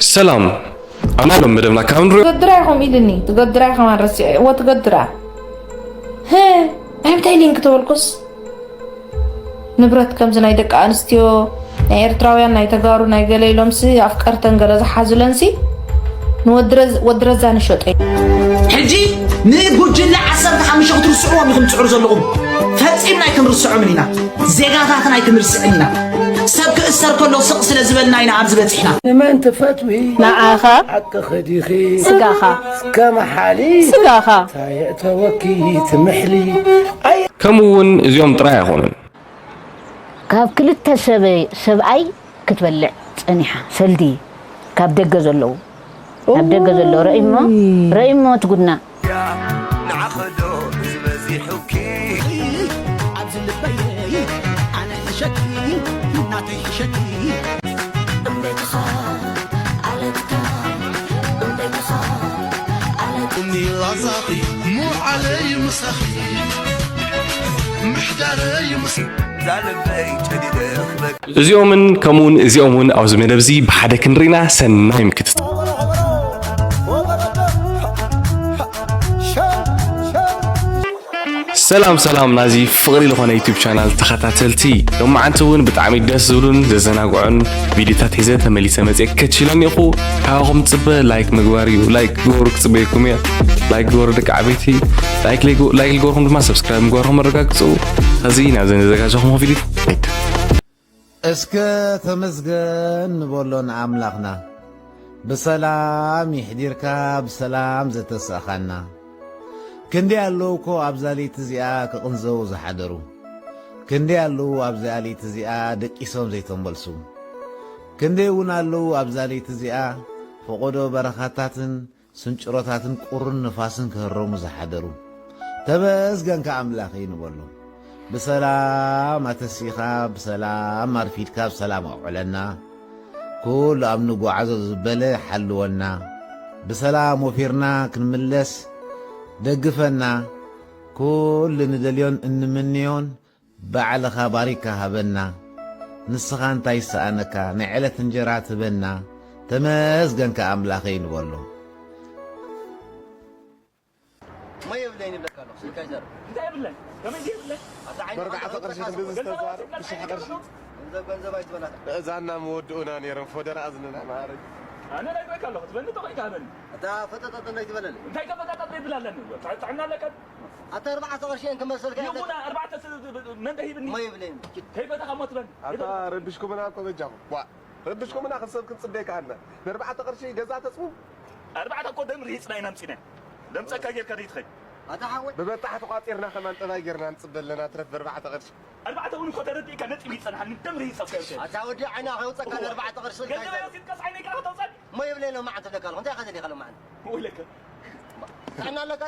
ሰላም። ኣብ ናይ ሎም መደብና ካብ ንሪኦ ትገድራ ኢኹም ኢልኒ። ትገድራ ኢኹም ኣረሲዐ። እዎ ትገድራ። ህ፣ እንታይ ሊንክ ተበልኩስ? ንብረት ከምዚ ናይ ደቂ ኣንስትዮ፣ ናይ ኤርትራውያን፣ ናይ ተጋሩ፣ ናይ ገለ ኢሎምሲ ኣፍቀርተን ገለ ዝሓዙለንሲ ንወድረዝ-፣ ወድረዛ ንሸጦ። ሕጂ ንጉጅለ ዓሰርተ ሓሙሽተ ክትርስዕዎም ኢኹም ትጽዕሩ ዘለኹም። ፈጺምና ኣይክንርስዖምን ኢና። ዜጋታትና ኣይክንርስዕን ኢና። ሰብ ክእሰር ከሎ ስቕ ስለ ዝበልና ኢና ኣብዚ በጺሕና። ንመን ትፈትዊ? ንዓኻ። ሓቅኺ ዲኺ? ስጋኻ። ከመሓሊ? ስጋኻ። ታየእተወኪ ትምሕሊ? ኣይ ከምኡ እውን እዚኦም ጥራይ ኣይኾኑን። ካብ ክልተ ሰበ-፣ ሰብኣይ ክትበልዕ ጸኒሓ። ሰልዲ ካብ ደገ ዘለዉ፣ ናብ ደገ ዘለዉ ረኢሞ፣ ረኢሞ ትጉድና። ንዓኸዶ ዝበዚሑኪ ኣብዚ ልበይ ኣነ ሕሸኪ ናተይ ሕሸኪ እምቤትኻ ዓለትካ እምቤትኻ ዓለት እኒ ላዛኺ ሙዓለይ ምሳኺ ምሕዳረይ ምስ ዛልበይ ጨዲደ ክበ እዚኦምን ከምኡውን እዚኦም እውን ኣብዚ መደብ እዚ ብሓደ ክንርኢና ሰናይ ምክትታል። ሰላም ሰላም ናዚ ፍቕሪ ዝኾነ ዩቲዩብ ቻናል ተኸታተልቲ፣ ሎማዓንቲ እውን ብጣዕሚ ደስ ዝብሉን ዘዘናግዑን ቪዲዮታት ሒዘ ተመሊሰ መፅየ ከችለን ኢኹ። ካባኹም ዝፅበ ላይክ ምግባር እዩ። ላይክ ግበሩ ክፅበየኩም እየ። ላይክ ግበሩ ደቂ ዓበይቲ። ላይክ ለይግ-፣ ላይክ ልገበርኩም ድማ ሰብስክራይብ ምግባርኩም ኣረጋግፁ። ኸዚ ናብዘን ዘዘጋጀኹም ቪዲዮ ንኸይድ። እስከ ተመስገን ንበሎ ንኣምላኽና፣ ብሰላም ይሕዲርካ፣ ብሰላም ዘተሳእኻና። ክንደይ ኣለዉ እኮ ኣብዛ ለይቲ እዚኣ ክቕንዘዉ ዝሓደሩ። ክንደይ ኣለዉ ኣብዛ ለይቲ እዚኣ ደቂሶም ዘይተመልሱ። ክንደይ እውን ኣለዉ ኣብዛ ለይቲ እዚኣ ፈቖዶ በረኻታትን ስንጭሮታትን ቁርን ንፋስን ክህረሙ ዝሓደሩ። ተመስገንካ ኣምላኸይ ንበሎ። ብሰላም ኣተሲኻ፣ ብሰላም ኣርፊድካ፣ ብሰላም ኣውዕለና። ኩሉ ኣብ ንጓዓዞ ዝበለ ሓልወና። ብሰላም ወፊርና ክንምለስ ደግፈና። ኩሉ ንደልዮን እንምንዮን ባዕልኻ ባሪካ ሃበና። ንስኻ እንታይ ይሰኣነካ? ናይ ዕለት እንጀራ ትህበና። ተመስገንካ ኣምላኸይ ንበሎ። እሞ የብለይን ይብለካ ኣለኹ፣ ስልካ ይዘርብ። እንታይ የብለይ? ከመይ የብለይ? ኣታ ዓይኒ በርባዕተ ዓንተ ቅርሺ ክንዲ ዝተዛር ብሽሕ ቅርሺ። ገንዘብ፣ ገንዘብ ኣይትበላታ። እዛና መወድኡና ነይሮም፣ ፎደራ እዝንና ማዕረግ። ኣነ ነግረካ ኣለኹ፣ ትበኒ ተኾይንካ ሃበኒ። እታ ፈጠጠጥ እንዳይትበለለይ። እንታይ ከፈጣጣጥ ይብላለኒ? ጥዕ-፣ ጥዕና ኣለካ? ኣታ ኣርባዕተ ቅርሺ እየን ክመሰልካ የለን። ይኹና፣ ኣርባዕተ ስ-፣ መን ደሂብኒ? እሞ የብለይን። ከይፈተኻ እሞ ትበኒ። ኣታ ረቢሽኩምና እኮ በጃኹም። ዋ፣ ረቢሽኩምና፣ ከም ሰብ ክንጽበ ይከኣልና። ንኣርባዕተ ቅርሺ ገዛ ተጽቡ? ኣርባዕተ እኮ ደም ርሂጽና ኢና ኣምጺና። ደምጸካ ጌርካ ደይትኸይድ። ኣታ ሓወይ። ብበጣሕ ተቋጺርና ከማን ጠባይ ጌርና ንጽበ ኣለና፣ ትረፍ ብኣርባዕተ ቅርሺ። ኣርባዕተ እውን እኮ ተረዲእካ ነጥቢ ይጸንሓኒ፣ ደም ርሂጽ እኮ እየ። ኣታ ወዲ ዓይና ከውጸካ ንኣርባዕተ ቅርሺ ኢልካ ገንዘብ ይዘርብ። ኣየውሲድካስ ዓይነይ ከኣ ከተውጸኒ? እሞ የብለይ ሎማዓንቲ ደካ ኣለኹ። እንታይ ኢኻ ደሊኻ ሎማዓንቲ? ወይለከ። ጥዕና ኣለካ?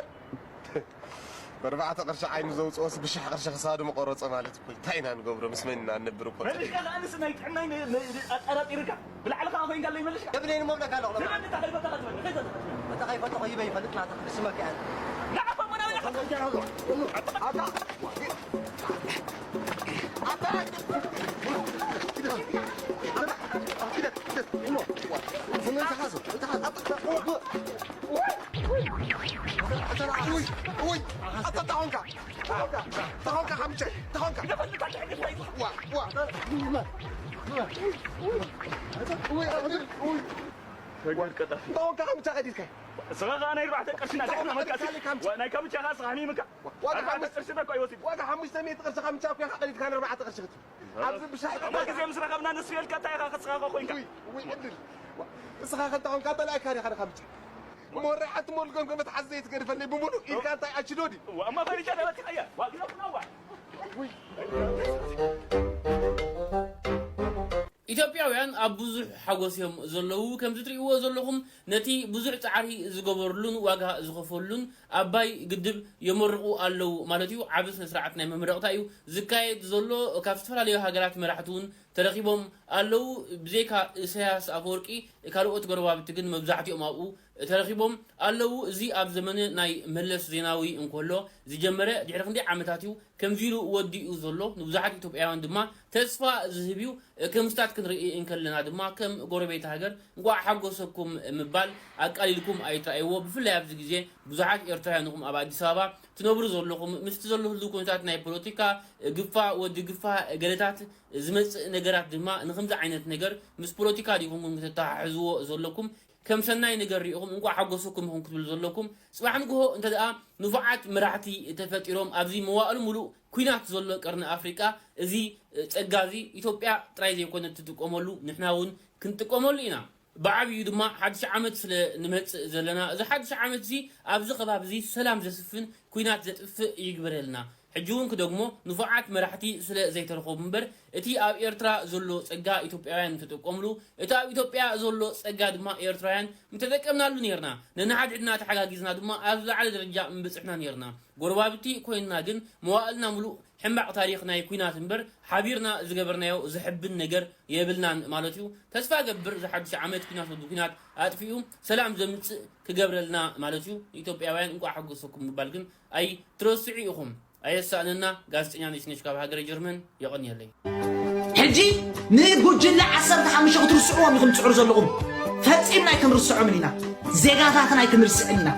ብኣርባዕተ ቅርሺ ዓይኑ ዘውፅኦስ ብሽሕ ቅርሺ ክሳዱ መቆረፀ ማለት እኮ እዩ። እንታይ ኢና ንገብሮ? ምስ መን ኢና ንነብር እኮ? መልሽካ ከኣ ንስ ናይ ጥዕናይ ነ-፣ ነ-፣ ኣጠራጢርካ። ብላዕሊ ከኣ ኮይንካ ኣለይ መልሽካ። የብለይን እሞ እብለካ ኣለኹ። ትበል እንታ ከይፈተኻ ትበል። ከይፈተኻ ትበል። እንተ ከይፈተኹ ይበይ ይፈልጥ ናትኻ። ንስመ ከ እያ። ንዓኻ እሞ ናበይ ኢኻ? ኣታ፣ ኣታ፣ ተጋር ቀጣፊ። ንስኻ ኸዓ ናይ ኣርባዕተ ቅርሺ ናትካ መካሲ። ናይ ካምቻ ኸዓ ስኻ ሃሚምካ። ኣርባዕተ ቅርሺ እኮ ኣይወስድ። ዋጋ ሓሙሽተ ሚእቲ ቅርሺ ካምቻ እኮ ኢኻ ቀዲድካ ንኣርባዕተ ቅርሺ ክትብል። ኣብዚ ብሻሕ እሞ ግዜ ምስ ረኸብና ንሱ የልካ እንታይ ኢኻ ክትስኻኸ ኮይንካ? ውይ፣ ውይ፣ ዕድል። ዋ፣ ንስኻ ከንታ ኾንካ ተላኢካ ዲኻ ንኻምቻ? እሞ ወራይ ሓንቲ ሞል ገምገመት ሓዚ ዘይትገድፈለይ ብምሉእ ኢድካ እንታይ ኣችዶ ድዩ? እዋ፣ እሞ ፈሪጃ ተበቲኸያ። ዋ፣ ግደፉና፣ ዋ። ውይ። ኢትዮጵያውያን ኣብ ብዙሕ ሓጎስ እዮም ዘለዉ። ከምዚ ትርእይዎ ዘለኹም ነቲ ብዙሕ ጻዕሪ ዝገበርሉን ዋጋ ዝኸፈሉን ኣባይ ግድብ የመርቑ ኣለዉ ማለት እዩ። ዓቢ ስነ ስርዓት ናይ መመረቕታ እዩ ዝካየድ ዘሎ። ካብ ዝተፈላለዩ ሃገራት መራሕቲ እውን ተረኺቦም ኣለዉ። ብዘይካ ኢሳያስ ኣፈወርቂ ካልኦት ጎረባብቲ ግን መብዛሕትኦም ኣብኡ ተረኺቦም ኣለዉ። እዚ ኣብ ዘመነ ናይ መለስ ዜናዊ እንከሎ ዝጀመረ ድሕሪ ክንደይ ዓመታት እዩ ከምዚ ኢሉ ወዲኡ ዘሎ። ንብዙሓት ኢትዮጵያውያን ድማ ተስፋ ዝህብ እዩ። ክምስታት ክንርኢ እንከለና ድማ ከም ጎረቤት ሃገር እንኳዕ ሓጎሰኩም ምባል ኣቃሊልኩም ኣይትረኣይዎ። ብፍላይ ኣብዚ ግዜ ብዙሓት ኤርትራውያን ኢኹም ኣብ ኣዲስ ኣበባ ትነብሩ ዘለኹም። ምስቲ ዘሎ ህሉው ኩነታት ናይ ፖለቲካ ግፋ ወዲ ግፋ ገለታት ዝመጽእ ነገራት ድማ ንክምዚ ዓይነት ነገር ምስ ፖለቲካ ዲኹም ክትተሓሕዝዎ ዘለኩም ከም ሰናይ ነገር ሪኢኹም እንኳዕ ሓጎሰኩም ይኹን ክትብሉ ዘለኩም። ጽባሕ ንግሆ እንተ ደኣ ንፉዓት መራሕቲ ተፈጢሮም ኣብዚ መዋእሉ ሙሉእ ኲናት ዘሎ ቀርኒ ኣፍሪቃ እዚ ጸጋ እዚ ኢትዮጵያ ጥራይ ዘይኮነት ትጥቀመሉ፣ ንሕና እውን ክንጥቀመሉ ኢና። ብዓብዩ ድማ ሓድሽ ዓመት ስለ ንመጽእ ዘለና፣ እዚ ሓድሽ ዓመት እዚ ኣብዚ ከባቢ እዚ ሰላም ዘስፍን ኲናት ዘጥፍእ ይግበረልና። ሕጂ እውን ክደግሞ ንፉዓት መራሕቲ ስለ ዘይተረኸቡ እምበር፣ እቲ ኣብ ኤርትራ ዘሎ ጸጋ ኢትዮጵያውያን ምተጠቀምሉ፣ እቲ ኣብ ኢትዮጵያ ዘሎ ጸጋ ድማ ኤርትራውያን ምተጠቀምናሉ ነይርና። ነንሓድሕድና ተሓጋጊዝና ድማ ኣብ ዝለዓለ ደረጃ ምበጽሕና ነይርና። ጎረባብቲ ኮይንና ግን መዋእልና ሙሉእ ሕማቕ ታሪኽ ናይ ኲናት እምበር፣ ሓቢርና ዝገበርናዮ ዘሕብን ነገር የብልናን ማለት እዩ። ተስፋ እገብር፣ እዚ ሓድሽ ዓመት ኲናት ወዲ ኲናት ኣጥፊኡ ሰላም ዘምጽእ ክገብረልና ማለት እዩ። ኢትዮጵያውያን እንቋዕ ሓጎሰኩም ምባል ግን ኣይትረስዑ ኢኹም። ኣየሳእነና። ጋዜጠኛ ነሽነሽ ካብ ሃገረ ጀርመን። የቐንየለይ። ሕጂ ንጉጅለ ዓሰርተ ሓሙሽተ ክትርስዕዎም ኢኹም ትጽዕሩ ዘለኹም። ፈጺምና ኣይክንርስዖምን ኢና። ዜጋታትና ኣይክንርስዕን ኢና።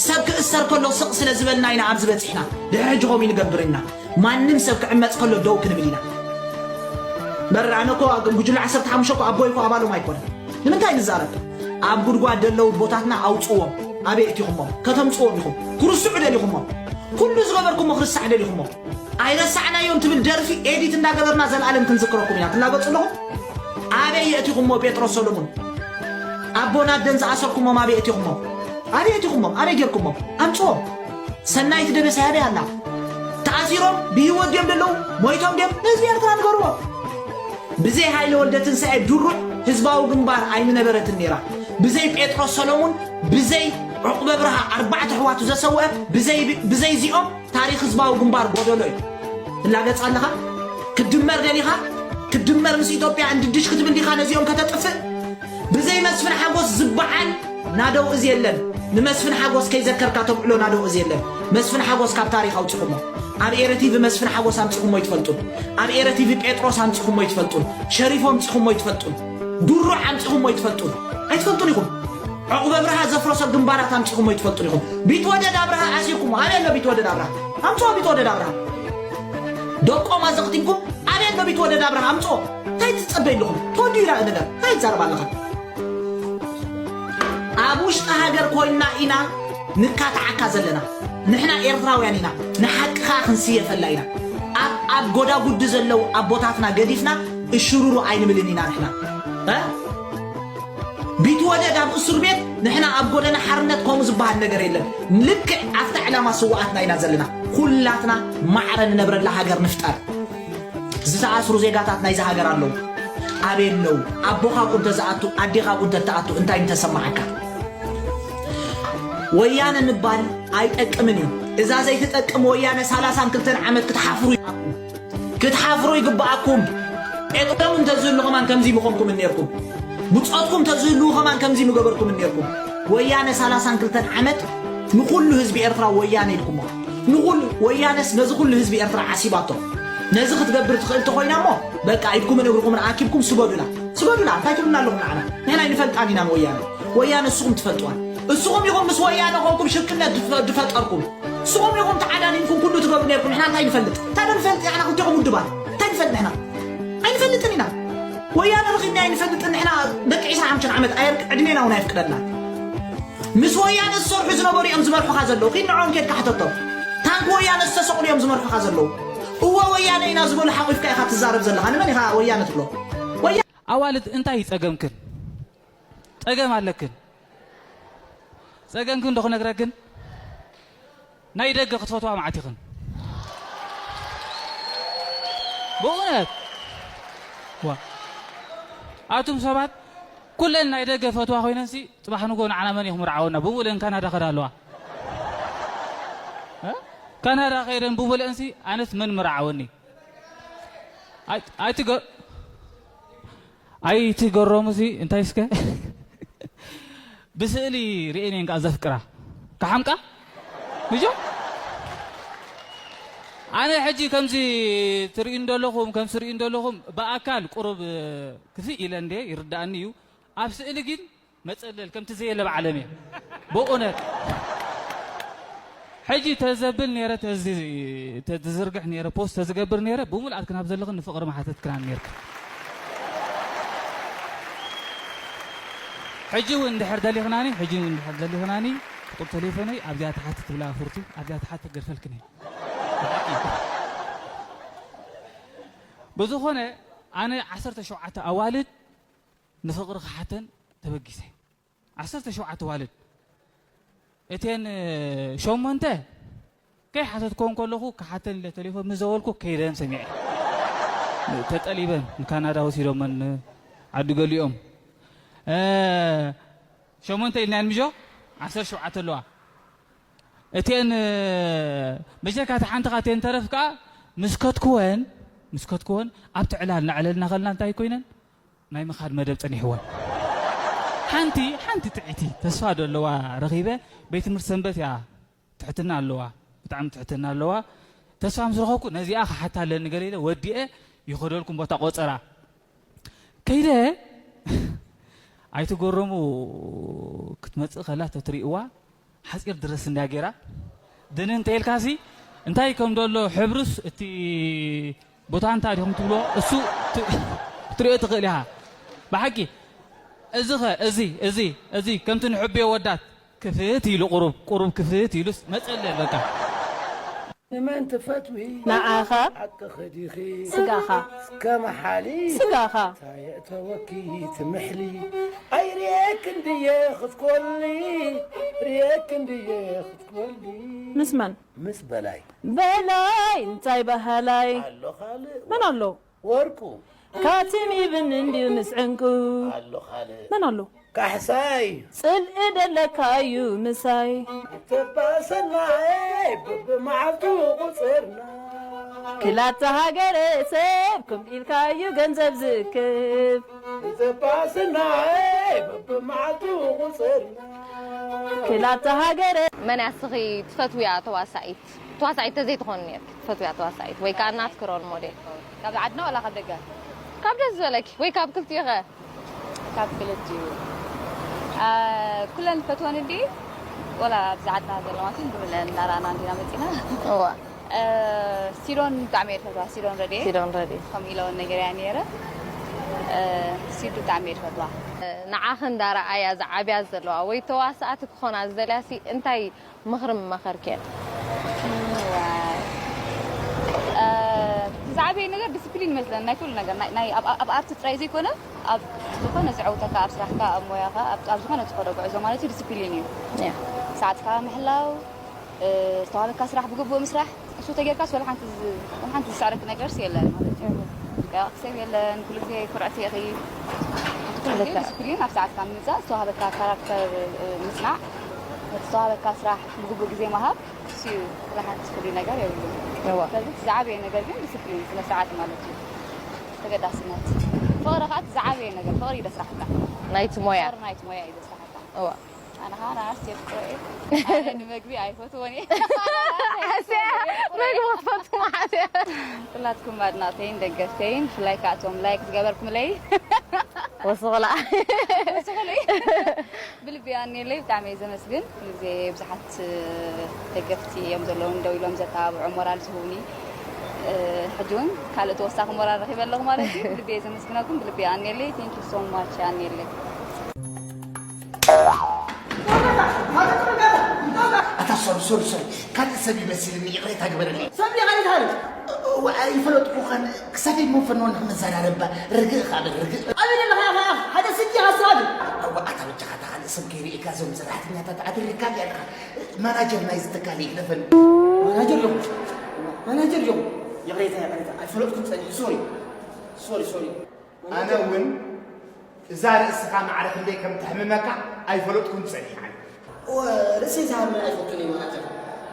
ሰብ ክእሰር ከሎ ስቕ ስለ ዝበልና ኢና ኣብዚ በጺሕና። ድሕሪ ሕጂ ከምኡ ይንገብር ኢና። ማንም ሰብ ክዕመጽ ከሎ ደው ክንብል ኢና። በር ኣነ እኮ ጉጅለ ዓሰርተ ሓሙሽተ እኮ ኣቦይ እኮ ኣባሎም ኣይኮነን። ንምንታይ ንዛረብ? ኣብ ጉድጓድ ደለዉ ኣቦታትና ኣውጽዎም። ኣበይ እቲኹሞም? ከተምጽዎም ኢኹም። ክርስዑ ደሊኹሞም። ኩሉ ዝገበርኩሞ ክርስዕ ደሊኹሞ። ኣይረሳዕናዮን ትብል ደርፊ ኤዲት እንዳገበርና ዘላለም ክንዝክረኩም ኢና። ትላገጹ ኣለኹም? ኣበይ የእቲኹሞ ጴጥሮስ ሰሎሙን? ኣቦና ኣደን ዝኣሰርኩሞም ኣበይ የእቲኹሞም? ኣበይ የእቲኹሞም? ኣበይ ጌርኩሞም? ኣምጽዎም። ሰናይት ደበሳይ ኣበይ ኣላ? ተኣሲሮም ብህይወት ድዮም ደለዉ? ሞይቶም ድዮም? ንህዝቢ ኤርትራ ንገርዎ። ብዘይ ሃይለ ወልደ ትንሳኤ ድሩዕ ህዝባዊ ግንባር ኣይምነበረትን ነይራ። ብዘይ ጴጥሮስ ሰሎሙን፣ ብዘይ ዑቕበ ብርሃ ኣርባዕተ ኣሕዋቱ ዘሰውአ፣ ብዘይ፣ ብዘይዚኦም ታሪኽ ህዝባዊ ግንባር ጎደሎ እዩ። ትላገጽ ኣለኻ? ክትድመር ደሊኻ? ክትድመር ምስ ኢትዮጵያ እንድድሽ ክትብል ዲኻ ነዚኦም ከተጥፍእ? ብዘይ መስፍን ሓጎስ ዝበዓል ናደው እዚ የለን። ንመስፍን ሓጎስ ከይዘከርካ ተብዕሎ ናደው እዚ የለን። መስፍን ሓጎስ ካብ ታሪኽ ኣውጺኹሞ። ኣብ ኤረ ቲቪ መስፍን ሓጎስ ኣምጺኹሞ ኣይትፈልጡን። ኣብ ኤረ ቲቪ ጴጥሮስ ኣምጺኹሞ ኣይትፈልጡን። ሸሪፎ ኣምጺኹሞ ኣይትፈልጡን። ዱሩዕ ኣምጺኹሞ ኣይትፈልጡን። ኣይትፈልጡን ኢኹም። ዕቑበ ብርሃ ዘፍረሶ ግንባራት ኣምጺኹሞ ኣይትፈልጡን ኢኹም። ቢትወደድ ኣብርሃ ኣሲርኩሞ። ኣበይ ኣሎ ቢትወደድ ኣብርሃ? ኣምጽኦ ቢትወደድ ኣብርሃ። ደቆም ኣዘቕጢምኩም ኣበይ ኣሎ ቢትወደድ ኣብርሃ? ኣምጽኦ። እንታይ ትጸበዩ ኣለኹም? ተወዲኡ ኢላ ነገር። እንታይ ትዛረብ ኣለኻ? ኣብ ውሽጢ ሃገር ኮይንና ኢና ንካታዓካ ዘለና። ንሕና ኤርትራውያን ኢና። ንሓቂ ኸኣ ክንስየፈላ ኢና። ኣብ፣ ኣብ ጎዳጉዲ ዘለዉ ኣቦታትና ገዲፍና እሽሩሩ ኣይንብልን ኢና ንሕና። እ? ቢትወደድ ኣብ እስር ቤት፣ ንሕና ኣብ ጎደና ሓርነት ከምኡ ዝበሃል ነገር የለን። ልክዕ ኣብታ ዕላማ ስውኣትና ኢና ዘለና። ኩላትና ማዕረ ንነብረላ ሃገር ንፍጠር። ዝተኣስሩ ዜጋታት ናይዛ ሃገር ኣለዉ። ኣበይ ኣለዉ? ኣቦኻ ኣብኡ እንተዝኣቱ፣ ኣዴኻ ኣብኡ እንተትኣቱ እንታይ ምተሰማዓካ? ወያነ ምባል ኣይጠቅምን እዩ። እዛ ዘይትጠቅም ወያነ ሰላሳን ክልተን ዓመት ክትሓፍሩ ይግባኣኩም። ክትሓፍሩ ይግባኣኩም። ጴጥሮም እንተዝህሉ ከማን ከምዚ ምኾንኩም ነይርኩም። ብጾትኩም እንተዝህልዉ ከማን ከምዚ ምገበርኩም ነይርኩም። ወያነ ሰላሳን ክልተን ዓመት ንኹሉ ህዝቢ ኤርትራ ወያነ ኢልኩሞ። ንኹሉ ወያነስ ነዚ ኩሉ ህዝቢ ኤርትራ ዓሲባቶ። ነዚ ክትገብር ትኽእል ተኾይና እሞ በቃ ኢድኩምን እግርኩምን ኣኪብኩም ስገዱላ። ስገዱላ፣ እንታይ ትብሉና ኣለኹም ንዓና? ንሕና ኣይንፈልጣን ኢና ንወያነ። ወያነ እስኹም ትፈልጥዋን። እስኹም ኢኹም ምስ ወያነ ኮንኩም ሽርክነት ድፈ-፣ ድፈጠርኩም። እስኹም ኢኹም ተዓዳዲምኩም ኩሉ ትገብሩ ነይርኩም። ንሕና እንታይ ንፈልጥ? እንታይ ዶ ንፈልጥ? ንሕና ክልቴኹም ውድባት። እንታይ ንፈልጥ ንሕና? ኣይንፈልጥን ኢና። ወያነ ረኺብና ኣይንፈልጥን ንሕና ደቂ ዕስራን ሓሙሽተን ዓመት ኣየር ዕድሜና እውን ኣይፍቅደልናን። ምስ ወያነ ዝሰርሑ ዝነበሩ እዮም ዝመርሑኻ ዘለዉ። ኪድ ንዕኦም ኬድካ ሕተቶም። ታንኪ ወያነ ዝተሰቕሉ እዮም ዝመርሑኻ ዘለዉ። እወ ወያነ ኢና ዝበሉ ሓቒፍካ ኢኻ ትዛረብ ዘለኻ። ንመን ኢኻ ወያነ ትብሎ? ወያ- ኣዋልድ እንታይ እዩ ጸገምክን? ጸገም ኣለክን። ጸገምክን ዶ ክነግረክን? ናይ ደገ ክትፈትዋ መዓት ኢኽን። ብእውነት። ዋ። ኣቱም ሰባት ኩለን ናይ ደገ ፈትዋ ኮይነንሲ ጽባሕ ንጎ ንዓና መን ኢኹም ርዓወና? ብሙሉእን ካናዳ ከዳ ኣለዋ። እ? ካናዳ ከይደን ብሙሉእንሲ ኣነስ መን ምርዓወኒ? ኣይ-፣ ኣይትገ-፣ ኣይትገረሙ ሲ እንታይ እስከ ብስእሊ ርእየን እየን ከዓ ዘፍቅራ ክሓምቃ ምጆ ኣነ ሕጂ ከምዚ ትርእዩ እንደለኹም ከምዚ ትርእዩ እንደለኹም ብኣካል ቁሩብ ክፍእ ኢለ እንደ ይርዳእኒ እዩ ኣብ ስእሊ ግን መጸለል ከምቲ ዘየለ ብዓለም እየ ብእውነት ሕጂ ተዘብል ነረ ተዝርግሕ ነረ ፖስት ተዝገብር ነረ ብምልኣት ክናብ ዘለኽን ንፍቕሪ መሓተት ክናን ነርክ ሕጂ እውን እንድሕር ደሊኽናኒ ሕጂ እውን እንድሕር ደሊኽናኒ ቁጥር ቴሌፎነይ ኣብዚኣ ተሓቲ ትብላ ፍርቱ ኣብዚኣ ተሓቲ ክገድፈልክን እየ ብዝኾነ ኣነ ዓሰርተ ሸውዓተ ኣዋልድ ንፍቕሪ ክሓተን ተበጊሰ ዓሰርተ ሸውዓተ ዋልድ እተን ሸሞንተ ከይሓተትኮን ከለኹ ክሓተን ኢለ ቴሌፎን ምስ ዘበልኩ ከይደን ሰሚዐ ተጠሊበን ንካናዳ ወሲዶመን ዓዲ ገሊኦም ሸሞንተ ኢልናየን ምጆ ዓሰርተ ሸውዓተ ኣለዋ እተን መጀካ እታ ሓንቲ ካቴን ተረፍ ከዓ ምስ ከትክወን ምስ ከትክወን ኣብቲ ዕላል ናዕለልና ከልና እንታይ ኮይነን ናይ ምኻድ መደብ ጸኒሕወን። ሓንቲ ሓንቲ ጥዕቲ ተስፋ ዶ ኣለዋ ረኺበ ቤት ትምህርቲ ሰንበት እያ ትሕትና ኣለዋ ብጣዕሚ ትሕትና ኣለዋ ተስፋ ምስ ረኸብኩ ነዚኣ ክሓታ ኣለኒ ገለ ኢለ ወዲኤ ይኸደልኩም ቦታ ቆጸራ ከይደ ኣይትገረሙ ክትመጽእ ከላ ተትሪእዋ ሓፂር ድረስ እንዳ ጌራ ድንን ተይልካሲ እንታይ ከም ደሎ ሕብሩስ እቲ ቦታ እንታይ ዲኹም ትብሎ እሱ ትሪኦ ትኽእል ኢኻ ብሓቂ እዚ ኸ እዚ እዚ እዚ ከምቲ ንሕብዮ ወዳት ክፍት ኢሉ ቁሩብ ቁሩብ ክፍት ኢሉስ መፀለል በቃ ንመን ትፈትዊ ንዓኻ ሓቅኺ ዲኺ ስጋኻ እስከ መሓሊ ስጋኻ ታየእተወኪ ትምሕሊ ኣይርየክን ድየ ክትኮሊ ርየክን ድየ ክትኮሊ ምስ መን ምስ በላይ በላይ እንታይ በሃላይ ኣሎ ካልእ መን ኣሎ ወርቁ ካቲም ይብን እንድዩ ምስ ዕንቁ ኣሎ ካልእ መን ኣሎ ካሕሳይ እዩ ጽልኢ ደለካ እዩ ምሳይ ተባሰናይ ብብመዓልቱ ቁፅርና ክላተ ሃገረ ሰብ ከም ኢልካዩ ገንዘብ ዝክብ ተባሰናይ ብብመዓልቱ ቁፅርና ክላተ ሃገረ መን ያስኺ ትፈትውያ ተዋሳኢት ተዋሳኢት ተዘይትኾኒ ነርኪ ትፈትውያ ተዋሳኢት ወይ ከዓ ናትኪ ሮል ሞዴል ካብ ዓድና ዋላ ካብ ደገ ካብ ደስ ዝበለኪ ወይ ካብ ክልቲኡ ከ ካብ ክልቲኡ ኩለን ዝፈትወን እንዲ ወላ ኣብዚ ዓድና ዘለዋ ኩለን እናረኣና እንዲና መፂና እዋ ሲዶን ብጣዕሚ እየ ዝፈትዋ ሲዶን ረድየ ሲዶን ረድየ ከምኡ ኢለ እውን ነጊረያ ነይረ ሲዱ ብጣዕሚ እየ ዝፈትዋ ንዓኺ እንዳረኣያ ዝዓብያ ዘለዋ ወይ ተዋሳእቲ ክኾና ዝደልያ ሲ እንታይ ምኽሪ ምመኸርክየን? ዝዓበየ ነገር ዲስፕሊን ይመስለኒ ናይ ኩሉ ነገር ኣብ ኣርቲ ጥራይ ዘይኮነ ኣብ ዝኾነ ዝዕውተካ ኣብ ስራሕካ ኣብ ሞያኻ ኣብ ዝኾነ ትኸዶ ጉዕዞ ማለት እዩ ዲስፕሊን እዩ ሰዓትካ ምሕላው ዝተዋበካ ስራሕ ብግቡእ ምስራሕ እሱ ተጌርካስ ወላ ሓንቲ ዝስዕረኪ ነገርስ የለን ማለት እዩ። ያው ክሰብ የለን ኩሉ ግዜ ኩርዕቲ ኢኺ። ኩሉ ግዜ ዲስፕሊን ኣብ ሰዓትካ ምምፃእ፣ ዝተዋሃበካ ካራክተር ምፅናዕ፣ ነቲ ዝተዋሃበካ ስራሕ ብግቡእ ግዜ ምሃብ እሱ እዩ። ወላ ሓንቲ ፍሉይ ነገር የብሉን። እወ። ስለዚ እቲ ዝዓበየ ነገር ግን ዲስፕሊን፣ ስነ ስርዓት ማለት እዩ። ተገዳስነት። ፍቕሪ ከዓ እቲ ዝዓበየ ነገር፣ ፍቕሪ እዩ ዘስራሕካ። ናይቲ ሞያ። ፍቕሪ ናይቲ ሞያ እዩ ዘስራሕካ። እወ። ኣነ ኸዓ ንዓርስ የፍቅሮ እየ። ኣነ ንመግቢ ኣይፈትዎን እየ። ኣስያ መግቢ ክትፈቱ መዓት እያ። ኩላትኩም ኣድናቕተይን ደገፍተይን ብፍላይ ከዓ እቶም ላይክ ዝገበርኩምለይ ወስኹላ ወስኹለይ ብልቢ ኣንየለይ ብጣዕሚ እየ ዘመስግን። ኩሉ ግዜ ብዙሓት ደገፍቲ እዮም ዘለውን ደው ኢሎም ዘተባብዑ ሞራል ዝህቡኒ። ሕጂ እውን ካልእ ተወሳኺ ሞራል ረኺበ ኣለኹ ማለት እዩ። ብልቢ እየ ዘመስግነኩም። ብልቢ እየ ኣንየለይ። Thank you so much ኣንየለይ። ኣታ ሶሪ ሶሪ ሶሪ ካልእ ሰብ ይመስልኒ ይቕሬታ ግበረለይ። ሰብ ዲኻ ይትሃል? እዋ ኣይፈለጥኩኻን ክሳደይ ሞ ፈኖ ንኽመዘራረባ ርግእ ኻብል ርግእ። ኣበይ ኣለኻ ኢኻ ሓደ ስዲ ኢኻ ኣስተባብል። እዋ ኣታ በጃኻ እታ ካልእ ሰብ ከይርእየካ እዞም ሰራሕተኛታት ኣድሪካ ድያ ኣለኻ? ማናጀር ናይዚ ትካል ይሕለፈኒ። ማናጀር ዲኹም? ማናጀር ዲኹም? ይቕሬታ ይቕሬታ ኣይፈለጥኩን ጸኒሑ ሶሪ ሶሪ ሶሪ። ኣነ እውን እዛ ርእስኻ ማዕረ ክንደይ ከም ተሕምመካ ኣይፈለጥኩን ጸኒሓ። እወ፣ ርእሰይ ዝሃመኒ ኣይፈቱን እየ ማናጀር።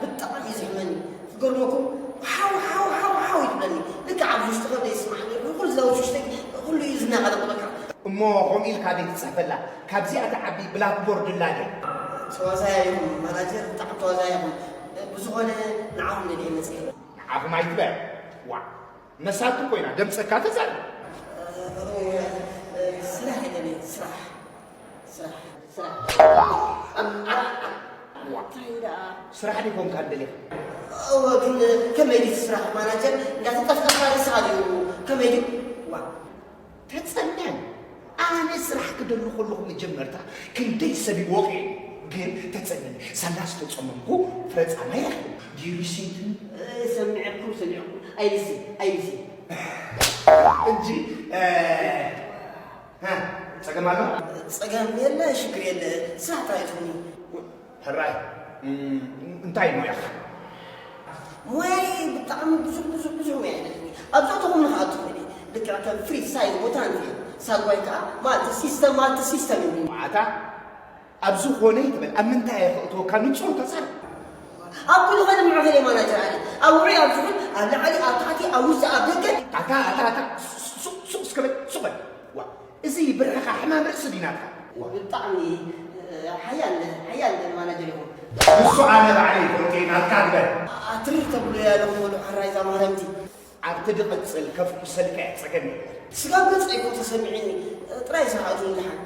ብጣዕሚ እዩ ዘሕመኒ። ክገርመኩም፣ ሓው ሓው ሓው ሓው እዩ ዝብለኒ። ልክዕ ኣብዚ ውሽጢ ከብደይ ይስማዕ ነይሩ። ኩሉ እዛ ውሽውሽተይ ኩሉ እዩ ዝናቐነቑ በቃ። እሞ ከምኡ ኢልካ ዘይትፅሕፈላ ካብዚኣ ትዓቢ ብላክቦርድ ኣላ ድያ? ተዋሳያ ኢኹም ማናጀር፣ ብጣዕሚ ተዋሳያ ኢኹም። ብዝኾነ ንዓኹም ደልየ መፅየ። ንዓኹም ኣይትበል። ዋ፣ መሳቱ ኮይና ደምፀካ ተዛረብ። ስራሕ ይደልየ፣ ስራሕ፣ ስራሕ፣ ስራሕ። ዋ፣ እንታይ ደኣ? ስራሕ ዲኮንካ እንደልየ? እወ፣ ግን ከመይ ድዩ ስራሕ ማናጀር? እንዳተጠፍጠፍካ ንስኻ ድዩ? ከመይ ድዩ? ዋ፣ ተጸመም። ኣነ ስራሕ ክደሊ ከለኹ መጀመርታ ክንደይ ሰብ ይወቕዕ፣ ግን ተጸመም። ሳላ ዝተጸመምኩ ፍረ ጻማ ይረኽብ። Do you listen to me? ሰሚዐኩም፣ ሰሚዐኩም። ኣይልስን፣ ኣይልስን። እንጂ፣ እ፣ እ፣ ጸገም ኣሎ? ጸገም የለ፣ ሽግር የለ። ስራሕ ጥራይ ትኹኒ። ሕራይ፣ እም፣ እንታይ ሞያኻ? ሞያይ ብጣዕሚ ብዙሕ፣ ብዙሕ፣ ብዙሕ ሞያ ኣለኒ። ኣብ ዘእተኹም ንኽኣቱ ኾይነ፣ ልክዕ ከም ፍሪዝ ሳይዝ ቦታንቲ፣ ሳጓይ ከኣ ማልቲ ሲስተም፣ ማልቲ ሲስተም እዩ። ኣታ፣ ኣብ ዝኾነ ይትበል፣ ኣብ ምንታይ እየ ክእትወካ ንጹር ተዛረብ። ኣብ ኩሉ ኸድምዑ ኸደ ማናጀር ኣለ። ኣብ ውዑይ ኣብ ዝኹን፣ ኣብ ላዕሊ፣ ኣብ ታሕቲ፣ ኣብ ውሽጢ፣ ኣብ ደገ። ኣታ፣ ኣታ፣ ኣታ፣ ሱ-፣ ሱ-፣ ሱቕ እስከ በል፣ ሱቕ በል። ዋ፣ እዚ ብርዕኻ ሕማም ርእሲ ድዩ ናትካ? ብጣዕሚ፣ እ፣ ሓያል፣ ሓያል ማናጀር ኢኹም። ንሱ ኣነ ባዕለይ ይፈልጦ እየ፣ ናትካ ግበር። ኣትርር ተብሎ እያ ኣለኹ በሉ፣ ሕራይ እዛ ማረምቲ። ኣብቲ ድቕጽል ከፍኩሰልካ እየ፣ ጸገም የለን። ስጋብ ገጽ ኣይኮ ተሰሚዒኒ፣ ጥራይ ስራሕ ኣትውን ደሓን።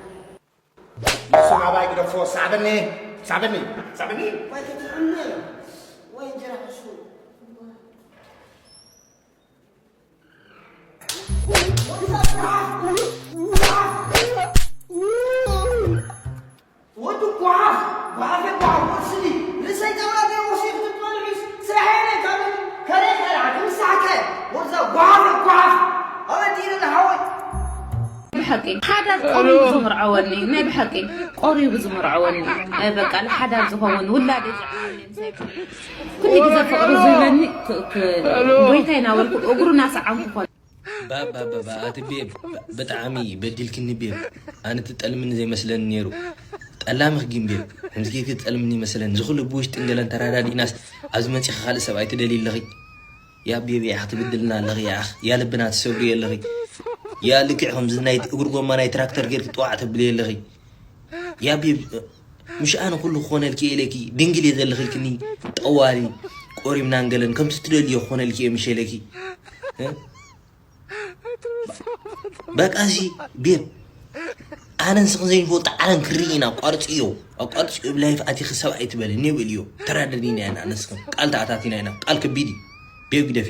ንሱ ናባይ ግደፎ፣ ሳዕበኒ፣ ሳዕበኒ፣ ሳዕበኒ። ዋይ ከተሓምም፣ ዋይ እንጀራ ሕሹ። ወዲ ጓሓፍ፣ ጓሓፍ፣ ጓሓፍ፣ ወስዲ፣ ርእሰይ ጨብራቂ ወሲድ ክትበልዑስ፣ ስራሐይ ናይ ካልእ፣ ከረይ ከረዓ፣ ክምሳሕከ፣ ወዛ ጓሓፍ፣ ጓሓፍ፣ ኣበዲነ ለሃወይ። ብሓቂ፣ ሓዳር ቆሪቡ ዝምርዐወኒ፣ ናይ ብሓቂ፣ ቆሪቡ ዝምርዐወኒ፣ እ፣ በቃ፣ ንሓዳር ዝኸውን ውላደይ ዘዕብየለይ ምሳይ ኩሉ ግዜ ፍቕሪ ዝህበኒ ክ-፣ ክ-፣ ጎይታይ እናበልኩ እግሩ እናሰዓምኩ ኮነ። ባባባባ፣ ኣቲ ቤብ፣ ብጣዕሚ በዲልክኒ ቤብ። ኣነ ትጠልምኒ ዘይመስለኒ ነይሩ። ጠላምኽ ግን ቤብ፣ ከምዚ ጌርኪ ትጠልምኒ ይመስለኒ። እዚ ኩሉ ብውሽጥን ገለን ተረዳዲእናስ ኣብዚ መጺኺ ካልእ ሰብኣይ ትደልዪ ኣለኺ? ያ ቤብ፣ ያኽ ትብድልና ኣለኺ፣ ያኽ። ያ ልብና ትሰብሪ ኣለኺ። ያ ልክዕ ከምዚ ናይ እግሪ ጎማ ናይ ትራክተር ጌርኪ ጥዋዕ ተብሊ ኣለኺ። ያ ቤብ፣ ምሽ ኣነ ኩሉ ክኾነልኪ እየ ኢለኪ፣ ድንግል እየ ዘለኺ ኢልክኒ፣ ጠዋሊ፣ ቆሪምናን ገለን ከምቲ ትደልዮ ክኾነልኪ እየ ምሽ ኢለኪ። እ? በቃ እዚ ቤብ፣ ኣነ ንስኽን ዘይንፈልጦ ዓለም ክርኢ ኢና፣ ኣቋርፅዮ፣ ኣቋርፅዮ፣ ኣብ ላይፍ ኣቲኺ ሰብ ኣይትበልኒ፣ በልዮ፣ ተራደዲና ኢና፣ ኣነ ንስኽን ቃል ተኣታቲና ኢና፣ ቃል ከቢድ እዩ፣ ቤብ ግደፊ።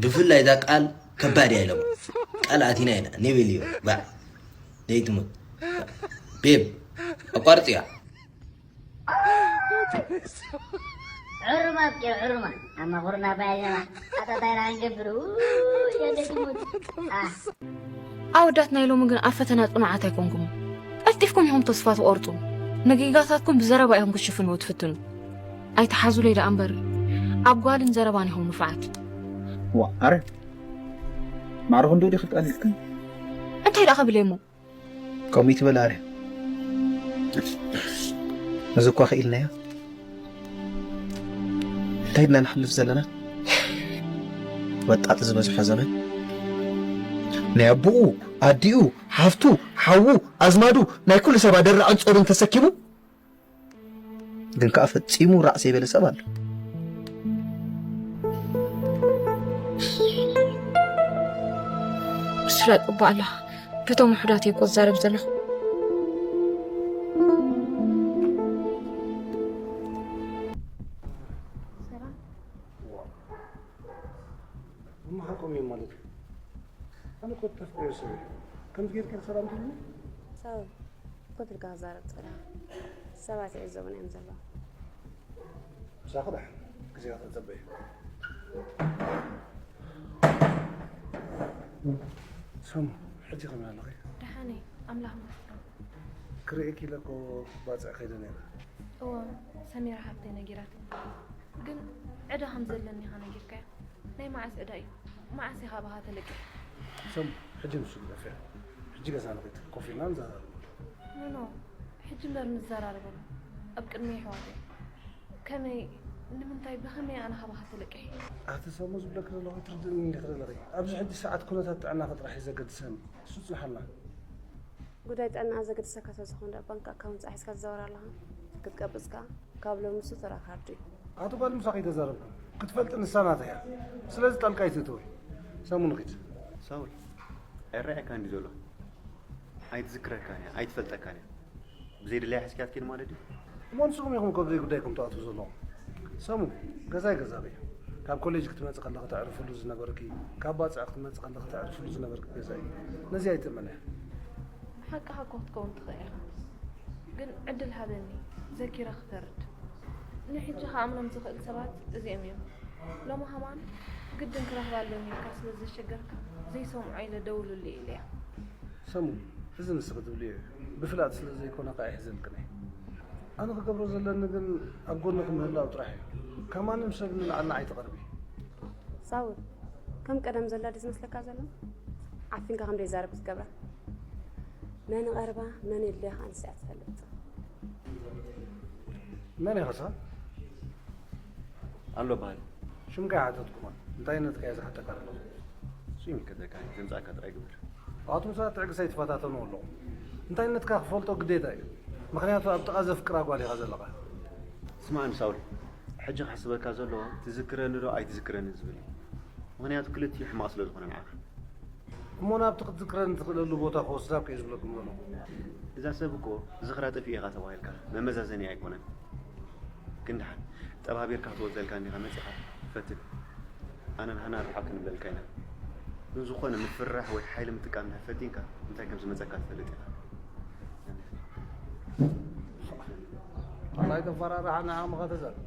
ብፍላይ እዛ ቃል ከባድ እያ ኢሎም፣ ቃል ኣቲና ኢና፣ ኔቤል እዩ፣ ባዕ፣ ዘይትሞት፣ ቤብ፣ ኣቋርፅያ። ዕሩማት ጌር ዕሩማት፣ ኣማኹርና ባይዘና፣ ኣታታይና ክንገብር፣ ውይ፣ የደይ ትሞት፣ ኣህ። ኣወዳት ናይ ሎሚ ግን ኣብ ፈተና ጽኑዓት ኣይኮንኩምን። ቀልጢፍኩም ኢኹም ተስፋ ትቖርጹ። ንጌጋታትኩም ብዘረባ ኢኹም ክትሽፍንዎ ትፍትኑ። ኣይትሓዙለይ ደኣ እምበር፣ ኣብ ጓልን ዘረባን ኢኹም ንፉዓት። ዋ፣ ኣረ፣ ማዕረ ክንድኡ ዲኺ ቀሊልክን? እንታይ ደኣ ክብል እየ እሞ? ከምኡ ይትበል ኣረ። እዚ እኳ ክኢልናዮ። እንታይ ኢልና ንሓልፍ ዘለና? ወጣጥ ዝበዝሖ ዘመን ናይ ኣቦኡ፣ ኣዲኡ፣ ሓፍቱ፣ ሓዉ፣ ኣዝማዱ፣ ናይ ኩሉ ሰብ ኣደራዕን ጾርን ተሰኪሙ፣ ግን ከኣ ፈጺሙ ራዕ ዘይበለ ሰብ ኣሎ። እሱ ዳኣ ጽቡቕ ኣሎ። በቶም ውሑዳት እየ እኮ ዝዛረብ ዘለኹ። እሞ ሓቆም እዮም ማለት እዩ። ኣነ እኮ ተፍቅሮ ሰብ እየ። ከምዚ ጌርካ ሰላም ትብሉ? ሰብ ኮፍ ኢልካ ክዛረብ ጸላኢ። ሰባት ይዕዘቡና እዮም ዘለዉ። ምሳኺ ደሓን ግዜኻ ተጸበዩ። ሰሙ፣ ሕጂ ከመይ ኣለኺ? ደሓን እየ፣ ኣምላኽ ይመስገን። ክርእየኪ ኢለ እኮ ባጽዕ ከይደ ነይረ። እወ፣ ሰሚራ ሓፍተይ ነጊራትኒ። ግን ዕዳ ከም ዘለኒ ኢኻ ነጊርካያ። ናይ መዓስ ዕዳ እዩ? መዓስ ኢኻ ብኻ ተለቂሕ? ሰሙ፣ ሕጂ ንሱ ግደፍያ። ሕጂ ገዛ ንኺድ፣ ኮፍ ኢልና ንዘራረበሉ። ኖ፣ ኖ፣ ሕጂ እምበር ንዘራረበሉ። ኣብ ቅድሚ የሕዋተይ። ከመይ፣ ንምንታይ፣ ብኸመይ ኣነ ካባኻ ተለቂሐ? ኣቲ ሰሙ ዝብለኪ ዘለኹ ኣይትርድእኒ እንዲኺ ዘለኺ። ኣብዚ ሕጂ ሰዓት ኩነታት ጥዕናኺ ጥራሕ እዩ ዘገድሰኒ። እሱ ጽንሓልና። ጉዳይ ጥዕና ዘገድሰካ ተዝኾን ዶ ባንክ ኣካውንት ሒዝካ ትዛወር ኣለኻ? ክትቀብጽ ከኣ ካብ ሎሚ ንሱ ተራ ካርድ እዩ። ኣቶ ጓል ምሳኺ ተዛረብኩም ክትፈልጥ ንሳ ናታ እያ። ስለዚ ጣልቃ ኣይትእትወይ። ሰሙን ኺድ። ሳውል፣ ኣይረኣየካን ድዩ ዘሎ? ኣይትዝክረካን እያ፣ ኣይትፈልጠካን እያ። ብዘይ ድላይ ሕዝክያ ትኪድ ማለት ድዩ? እሞ ንስኹም ኢኹም ካብ ዘይጉዳይኩም ትኣትዉ ዘለኹም። ሰሙ፣ ገዛይ ገዛ በይ። ካብ ኮሌጅ ክትመጽእ ከለኺ ተዕርፍሉ ዝነበርኪ፣ ካብ ባጽዕ ክትመጽእ ከለኺ ተዕርፍሉ ዝነበርኪ ገዛ እዩ። ነዚ ኣይትእመንያ። ሓቅኻ እኮ ክትከውን ትኽእል ኢኻ። ግን ዕድል ሃበኒ፣ ዘኪረ ክተርድ። ንሕጂ ክኣምኖም ዝኽእል ሰባት እዚኦም እዮም። ሎሚ ከማን ግድን ክረኽባ ኣለኒ ኢልካ ስለ ዘሸገርካ፣ ዘይሰምዖ ኢለ ደውልሉ ኢለያ። ሰሙ፣ እዚ ንስኺ ትብልዮ እዩ። ብፍላጥ ስለ ዘይኮነ ከኣ ይሕዘልክን እየ። ኣነ ክገብሮ ዘለኒ ግን ኣብ ጎንኺ ምህላው ጥራሕ እዩ። ካብ ማንም ሰብ ንላዕሊ ንዓይ ትቐርቢ። ሳውል፣ ከም ቀደም ዘላ ድዩ ዝመስለካ ዘሎ? ዓፊንካ ከም ዘይዛረብ ክትገብራ። መን ይቐርባ፣ መን የድልያ ከኣ ንሳ እያ ትፈልጥ። መን ኢኻ ንስኻ? ኣሎ በሃል። ሽምካ ኣይሓተትኩኻን። እንታይነትካ እየ ዝሓተካ ዘለኹ። እሱ ይምልከተካ፣ ዘምጻእካ ጥራይ ግበር። ኣቱም ሰባት ትዕግስ ኣይትፈታተኑ ኣለኹም። እንታይነትካ ክፈልጦ ግዴታ እዩ። ምኽንያቱ ኣብ ጥቓ ዘፍቅራ ጓል ኢኻ ዘለኻ። ስማዕኒ ሳውል፣ ሕጂ ክሕስበካ ዘለዎ ትዝክረኒ ዶ ኣይትዝክረኒ ዝብል እዩ። ምኽንያቱ ክልቲኡ ሕማቕ ስለ ዝኾነ ንዓኻ። እሞ ናብቲ ክትዝክረኒ ትኽእለሉ ቦታ ክወስዳካ እየ ዝብለኩም ዘለኹ። እዛ ሰብ እኮ ዝኽራ ጠፊኡ ኢኻ ተባሂልካ መመዛዘኒ ኣይኮነን። ግን ደሓን ጠባቢርካ ክትወጸልካ እንዲኻ መጺኻ ፈትን። ኣነን ሃናን ርሓቕ ክንብለልካ ኢና። ግን ዝኾነ ምፍርራሕ ወይ ሓይሊ ምጥቃም እንድሕር ፈቲንካ እንታይ ከም ዝመጸካ ትፈልጥ ኢኻ። ናይ ተፈራርሓ ንዓኻ ተዛረብ።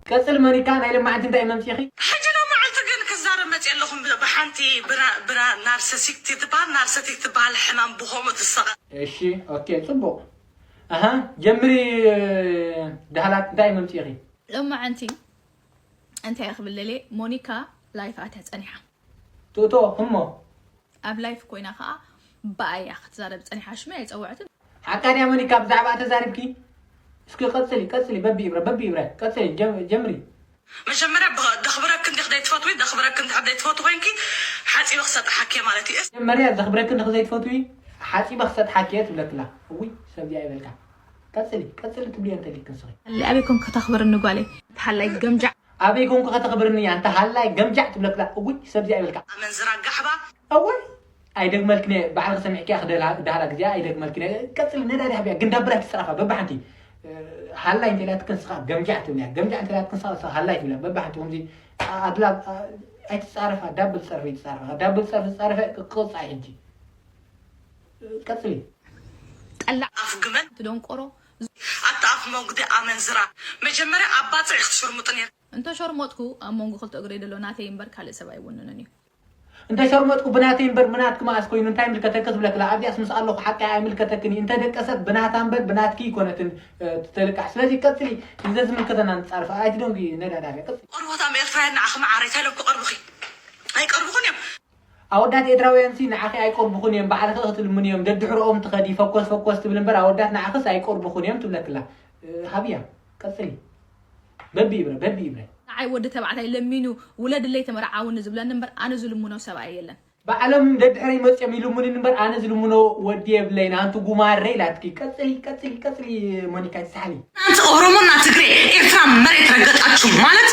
ቀጽል መኒካ፣ ናይ ለማዓንቲ እንታይ መምጺኺ? ሕጂ ሎማዓንቲ ግን ክዛረብ መጽእ ኣለኹም ብሓንቲ ብራ- ብራ- ናርሰሲክቲ ትበሃል ናርሰቲክ ትበሃል ሕማም ብኸምኡ ትሰቐ እሺ፣ ኦኬ፣ ጽቡቕ። ኣሃ፣ ጀምሪ። ዳህላክ እንታይ መምጺኺ? ሎማዓንቲ እንታይ ክብል ደልየ፣ ሞኒካ ላይፍ ኣትያ ጸኒሓ። ትእቶ እሞ ኣብ ላይፍ ኮይና ከኣ ብኣያ ክትዛረብ ጸኒሓ፣ ሽመይ ኣይጸውዐትን። ሓቃ ድያ ሞኒካ ብዛዕባ ተዛሪብኪ? እስኪ ቀጽሊ፣ ቀጽሊ፣ በቢ ኢብረ፣ በቢ ኢብረ፣ ቀጽሊ፣ ጀም- ጀምሪ። መጀመርያ ብ- ደኽብረክ እንዲኽ ደይትፈትዊ፣ ደኽብረክ እንድሕር ደይትፈትዊ ኮይንኪ ሓጺበ ክሰጥሓኪ ማለት እዩ። መጀመርያ ዘኽብረክ እንድኽ ዘይትፈትዊ ሓጺበ ክሰጥሓኪ እየ ትብለክላ። እውይ ሰብ ዚኣ ይበልካ። ቀጽሊ ቀጽሊ ትብልዮ እንተሊክ ንስኺ። ኣለ ኣበይ ኮንክ ከተኽብርኒ ጓለይ? ተሃላይ ገምጃዕ። ኣበይ ኮንኩ ከተኽብርኒ ኣንታ ሃላይ ገምጃዕ ትብለክላ። እውይ ሰብ ዚኣ ይበልካ። ኣመንዝራ ጋሕባ። እውይ ኣይደግመልክን እየ፣ ባዕልኺ ሰሚዕኪ ኢኺ ደላ- ዳህላ ግዜ ኣይደግመልክን እየ። ቀጽሊ ነዳዲ ሃብያ ግን ዳብር ኣይትጸረፋ በብሓንቲ። ሃላይ እንተ ኢላትክን ስኻ ገምጃዕ ትብልያ፣ ገምጃዕ እንተ ኢላትክን ስኻ ሃላይ ትብልያ። በብሓንቲ ከምዚ ኣድላ ኣይትጻረፋ፣ ዳብል ጸርፊ ይትጻረፋ፣ ዳብል ጸርፊ ትጻረፈ ክቕጻ ሕጂ። ቀጽሊ። ጠላዕ ኣፍ ግመል። ትደንቆሮ። ኣታ ኣፍ መጉዲ ኣመንዝራ። መጀመርያ ኣብ ባጽዕ ክትሽርሙጡ ነይር። እንተ ሸርሞጥኩ ኣብ መንጎ ክልተ እግረይ ዘሎ ናተይ እምበር ካልእ ሰብ ኣይውንንን እዩ። እንተ ሸርሞጥኩ ብናተይ እምበር ብናትኪ መኣስ ኮይኑ እንታይ ይምልከተኪ ዝብለክላ ኣብዚኣስ ምስ ኣለኹ ሓቀይ ኣይምልከተክን እዩ። እንተ ደቀሰት ብናታ እምበር ብናትኪ ይኮነትን እ፣ ትተልቃሕ። ስለዚ ቀጽሊ ንዘዝምልከተና ንጻረፍ። ኣይትደንጉ ነዳዳሪ። ቀጽሊ። ቆርቦታም ኤርትራውያን ንዓኺ መዓረይ እንታይ ኢሎም ክቐርቡኺ? ኣይቀርቡኹን እዮም። ኣወዳት ኤርትራውያን ሲ ንዓኺ ኣይቆርብኹን እዮም፣ ባዕልኺ ክትልምኒ እዮም፣ ደድሕሮኦም ትኸዲ ፈኮስ ፈኮስ ትብል እምበር ኣወዳት ንዓኽስ ኣይቆርብኹን እዮም ትብለክላ። እ፣ ሃብያ፣ ቀጽሊ። በቢ ይብረ፣ በቢ ይብረ። ንዓይ ወዲ ተባዕታይ ለሚኑ ውለድለይ ተመርዓውኒ ዝብለኒ እምበር ኣነ ዝልምኖ ሰብኣይ የለን። ባዕሎም ደድሕረይ መጽዮም ይልምኑኒ እምበር ኣነ ዝልምኖ ወዲ የብለይን። ኣንቲ ጉማረ ኢላትኪ። ቀጽሊ፣ ቀጽሊ፣ ቀጽሊ ሞኒካ ይሳሓሊ። እናንተ ኦሮሞና ትግሬ ኤርትራ መሬት ረገጣችሁ ማለት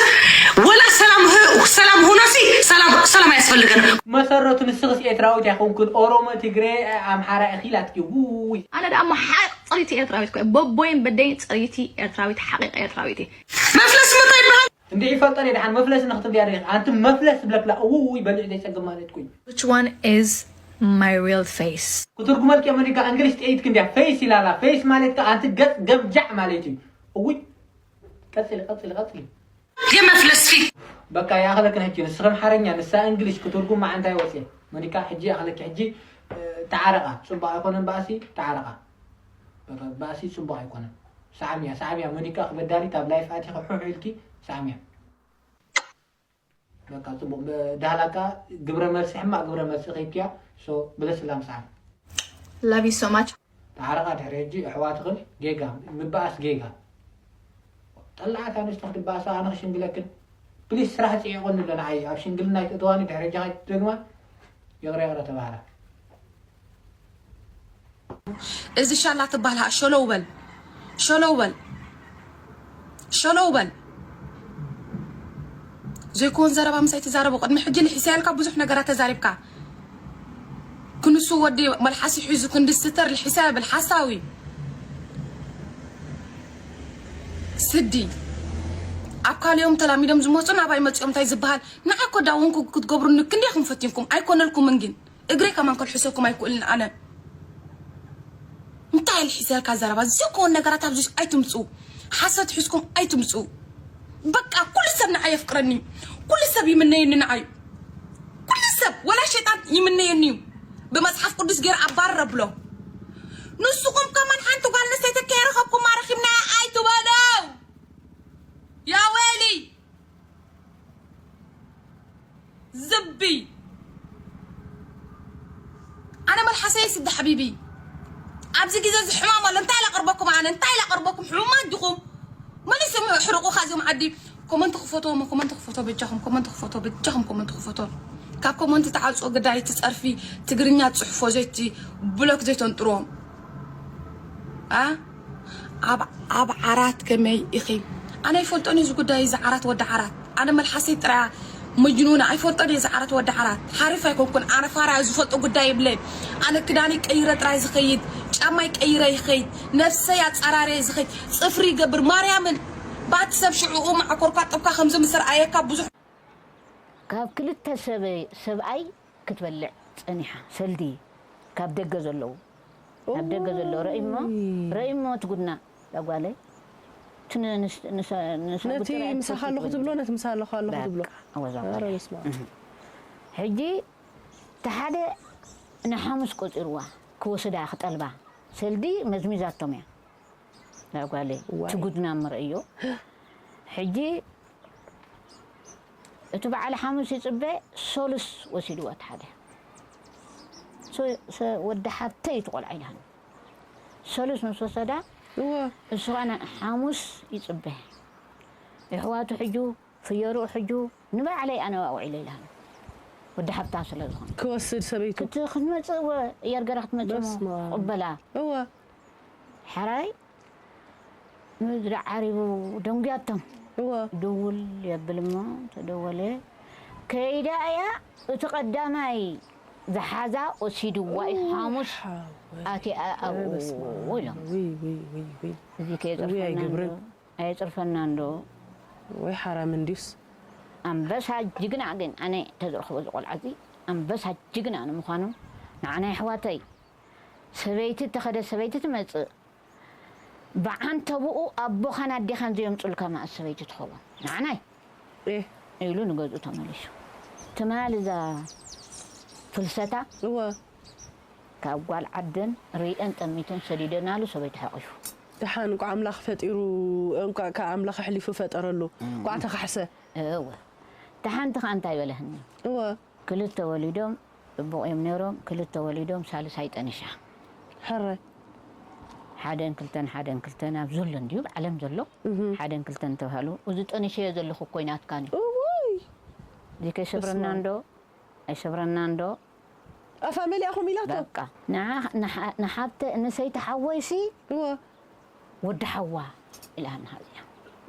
ወላ ሰላም ህ- ሰላም ሁኖ ሲ ሰላም ሰላም አያስፈልገንም። መሰረቱ ንስኽስ ኤርትራዊት ኣይኮንክን፣ ኦሮሞ፣ ትግሬ፣ ኣምሓራ ኢኺ ኢላትኪ። ውይ። ኣነ ደኣ እሞ ሓቅ ጽሪቲ ኤርትራዊት ኮ በቦይን በደይን ጽሪቲ ኤርትራዊት ሓቂቅ ኤርትራዊት እየ። መፍለስ ምንታይ ይበሃል? እንዴ ይፈጠር የድሓን መፍለስ ንክትብልያ ደ ኣንቲ መፍለስ ዝብለክላ እውይ በሊዕ ዘይጸግም ማለት ኩይ። Which one is my real face? ክትርጉመልኪ እየ መሊካ እንግሊሽ ጥይት ክንድያ ፌስ ኢላላ። ፌስ ማለት ከ ኣንቲ ገጽ ገምጃዕ ማለት እዩ። እውይ ቀጽሊ ቀጽሊ ቀጽሊ። የመፍለስ ፊት። በቃ ይኣኽለክን ሕጂ ንስኺ ኣምሓርኛ ንሳ እንግሊሽ ክትርጉማ እንታይ ወጽየ? መሊካ ሕጂ ይኣኽለኪ ሕጂ ተዓረቓ። ጽቡቕ ኣይኮነን ባእሲ ተዓረቓ። በቃ ባእሲ ጽቡቕ ኣይኮነን። ሰዓምያ ሰዓምያ መሊካ ክበዳሊት ኣብ ላይፍ ኣቲኺ ሑሕ ኢልኪ ሰዓምያ። በቃ ጽቡቕ ዳህላካ ግብረ መልሲ ሕማቕ ግብረ መልሲ ከይክያ። ሶ ብለስላም ሰዓም። Love you so much። ተዓረቓ ድሕሪ ሕጂ ኣሕዋትኽን ጌጋ ምባኣስ ጌጋ። ጠላዓት ኣንስቲ ክትባኣሳ ኣነ ክሽንግለክን። ፕሊስ ስራሕ ጽዒቑኒ ኣሎ ንዓይ ኣብ ሽንግልና ኣይትእተዋኒ ድሕሪ ሕጂ ከይትደግማ ይቕረ ይቕረ ተባህላ። እዚ ሻላ ትባሃል ሸለው በል ሸለው በል ሸለው በል ዘይኮን ዘረባ ምሳይ ትዛረቡ ቅድሚ ሕጂ ልሒሰ ያልካ ብዙሕ ነገራት ተዛሪብካ ክንሱ ወዲ መልሓሲ ሒዙ ክንዲ ስተር ልሒሰ ብል ሓሳዊ ስዲ ኣብ ካልኦም ተላሚዶም ዝመፁ ናባይ መፂኦም እንታይ ዝበሃል ንዓኮ ዳውንኩ ክትገብሩኒ ክንደይ ክንፈትንኩም ኣይኮነልኩምን ግን እግረይ ከማን ከልሕሰኩም ኣይክእልን ኣነ እንታይ ልሒሰልካ ዘረባ ዝኮን ነገራት ኣብዚ ኣይትምፁ ሓሰት ሒዝኩም ኣይትምፁ በቃ ኩሉ ሰብ ንዓይ የፍቅረኒ ኩሉ ሰብ ይምነየኒ ንዓይ ኩሉ ሰብ ወላ ሸይጣን ይምነየኒ እዩ ብመፅሓፍ ቅዱስ ገይር ኣባረረ ብሎ ንስኹም ከማን ሓንቲ ጓል ኣንስተይቲ ከይረኸብኩም ኣረኪብና ኣይትበለው ያ ወይሊ ዝቢ ኣነ መልሓሰይ ስዲ ሓቢቢ ኣብዚ ግዜ እዚ ሕማም ኣሎ እንታይ ላቅርበኩም ኣነ እንታይ ላቅርበኩም ሕሙማት ዲኹም መሊሶም ሕርቁ ካዚኦም ዓዲ ኮመንት ክፈቶ ኮመንት ክፈቶ በጃኹም ኮመንት ክፈቶ በጃኹም ኮመንት ክፈቶ ካብ ኮመንት ተዓፅኦ ግዳይ ትፀርፊ ትግርኛ ፅሕፎ ዘይቲ ብሎክ ዘይተንጥርዎም ኣብ ዓራት ከመይ ኢኺ? ኣነ ኣይፈልጦን እዚ ጉዳይ እዚ ዓራት ወዲ ዓራት ኣነ መልሓሰይ ጥራያ መጅኑና ኣይፈልጦን እዚ ዓራት ወዲ ዓራት ሓሪፍ ኣይኮንኩን ኣነ ፋራ ዝፈልጦ ጉዳይ ይብለይ ኣነ ክዳነይ ቀይረ ጥራይ ዝኸይድ ጫማይ ቀይረ ይኸይድ ነብሰይ ኣጻራርየ ዝኸይድ ጽፍሪ ይገብር ማርያምን ባቲ ሰብ ሽዑኡ ማዕኮርካ ጥብካ ከምዚ ምስ ረኣየካ ብዙሕ ካብ ክልተ ሰበይ ሰብኣይ ክትበልዕ ጸኒሓ ሰልዲ ካብ ደገ ዘለዉ ኣብ ደገ ዘሎ ረእሞ ረእሞ ትጉድና ዳጓለይ ነቲ ምሳኻ ኣለኹ ትብሎ ነቲ ምሳኻ ኣለኹ ኣለኹ ትብሎ ሕጂ ተሓደ ንሓሙስ ቆፂርዋ ክወስዳ ክጠልባ ሰልዲ መዝሚዛቶም እያ ዳጓለይ ትጉድና ምርእዮ ሕጂ እቲ በዓል ሓሙስ ይፅበ ሶሉስ ወሲድዎ እቲ ሓደ ወዲ ሓብተይ እዩ ትቆልዓ ኢልሃኒ ሶሉስ ምስ ወሰዳ እሱ ኸነ ሓሙስ ይፅበ የሕዋቱ ሕጁ ፍየሩ ሕጁ ንባዕለይ ኣነ ኣውዒለ ኢልሃኒ ወዲ ሓብታ ስለ ዝኾነ ክወስድ ሰበይቱ ክትመፅእ የርገራ ክትመፅእ ቅበላ ሕራይ ምድሪ ዓሪቡ ደንጉያቶም እወ ድውል የብል እሞ ተደወለ ከይዳ እያ እቲ ቀዳማይ ዝሓዛ ወሲድዋ እዩ ሓሙስ ኣቲኣ ኣብኡ ኢሎም እዚ ከየፅርፈና እንዶ ኣየፅርፈና እንዶ ወይ ሓራም እንዲስ ኣንበሳ ጅግና ግን ኣነ ተዝረኽቦ ዝቆልዓ እዚ ኣንበሳ ጅግና ንምዃኑ ንዓና የሕዋተይ ሰበይቲ እተኸደ ሰበይቲ ትመፅእ ብዓንተብኡ ኣቦኻን ኣዴኻን ዘየምፁልካ መኣስ ሰበይቲ ትኸውን ንዓናይ ኢሉ ንገዝኡ ተመሊሱ ትማል እዛ ፍልሰታ እወ ካብ ጓል ዓደን ርእየን ጠሚተን ሰዲደናሉ ሰበይቲ ሓቂፉ ደሓን እንኳዕ ኣምላኽ ፈጢሩ እንኳዕ ከዓ ኣምላኽ ኣሕሊፉ ፈጠረሉ እንኳዕ ተኻሕሰ እወ ደሓንቲ ከዓ እንታይ በለህኒ እወ ክልተ ወሊዶም ፅቡቕ እዮም ነይሮም ክልተ ወሊዶም ሳልሳይ ጠኒሻ ሕረ ሓደን ክልተን ሓደን ክልተን ኣብ ዘሎ እንድዩ ዓለም ዘሎ ሓደን ክልተን ተባሃሉ እዚ ጠኒሸዮ ዘለኹ እኮ ይናትካን እዩ እዚ ከይሰብረና እንዶ ኣይሰብረና እንዶ ኣፋ መሊኣኹም ኢላቶ በቃ ንሓብተ ንሰይቲ ሓወይሲ እወ ወዲ ሓዋ ኢላ ንሃብያ